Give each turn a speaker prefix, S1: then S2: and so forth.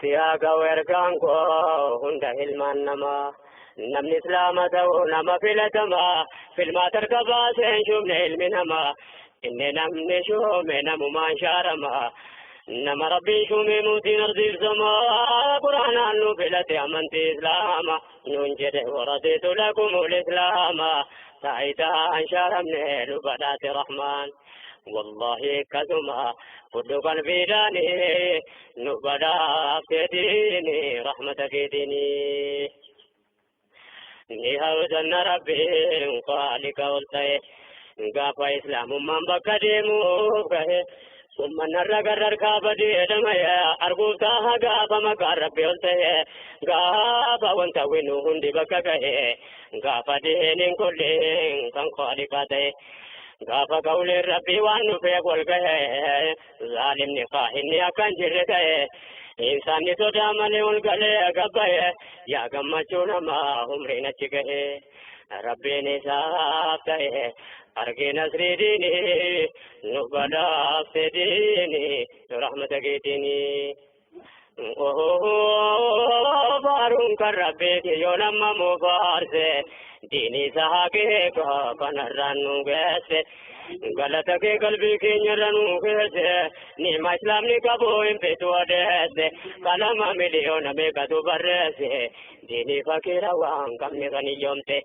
S1: Si haa ga'u ergaan koo hunda ilmaan namaa. Namni islaama ta'u nama filatamaa. Filmaata harka baasee hin shuumne ilmi namaa. Inni namni shuume namumaan shaaramaa. Nama Rabbiin shuume mootiin ardiif samaa. Quraanaan nu filate amantii islaama. Nuun jedhe waradiitu lakumul islaama. Taayitaa hin shaaramne nu badhaate Rahmaan. Wallahi akkasuma fudhu qalbiidhaani nu badhaafte diini rahmata keetiini. Ni hawwanna Rabbiin khaalika ol ta'e gaafa islaamummaan bakka deemuuf gahe uummanarra gararkaa badee dhama'e arguuf taaha gaafa maqaan Rabbi ol ta'e gaafa wanta winu hundi bakka gahe gaafa diiniin kulliin kan khaalikaa ta'e. Gaafa qawleen Rabbii waan dhufeef wal gahe zaalimni kaahinni akka hin jirre ta'e insaanni sodaa malee ol galee gabbaye yaa gammachuu namaa umriin achi gahe Rabbiin isaaf ta'e argee nasrii diini nu badhaafte diini rahmata keetiini. Faaruun kan Rabbiiti yoo nama mu faarse diini isaa hakeeka kanarraan nu geesse galata kee qalbii keenyarra nu geesse ni'ma islaamni qabu hin fitu odeesse qalama miliyoona meeqatu barreesse diinii fakiira waan qabne kan hiyyoomte.